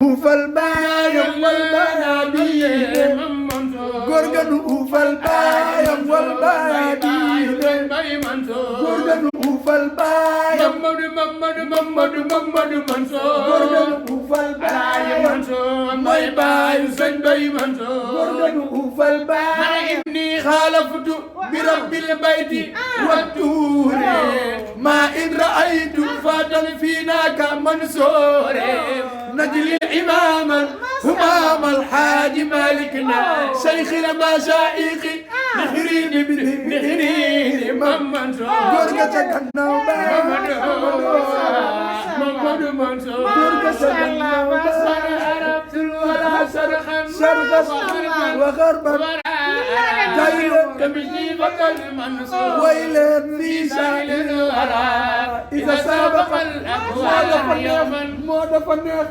uufal baayam wal baadi góor ga nu uufal baayam wal baadi góor ga nu uufal baayam Mamadou Mansour góor ga nu uufal Alaaji baayam Mansour mooy baayu sëñ Bay Mansour góor ga nu uufal baayam inni xaalaftu bi rabbil bayti wa tuure ma in raaytu fatan fiina ka Mansour najli imaaman همام الحاج مالكنا شيخنا مشايخي نخريني نخريني منصور góor ga ca gannaaw Mamadou Mansour góor ga ca gannaaw عرفت الورى شرقا شرقا وغربا دايما كمشي فقد منصور ويل في شأن الورى إذا سابق الأقوال يوما moo dafa neex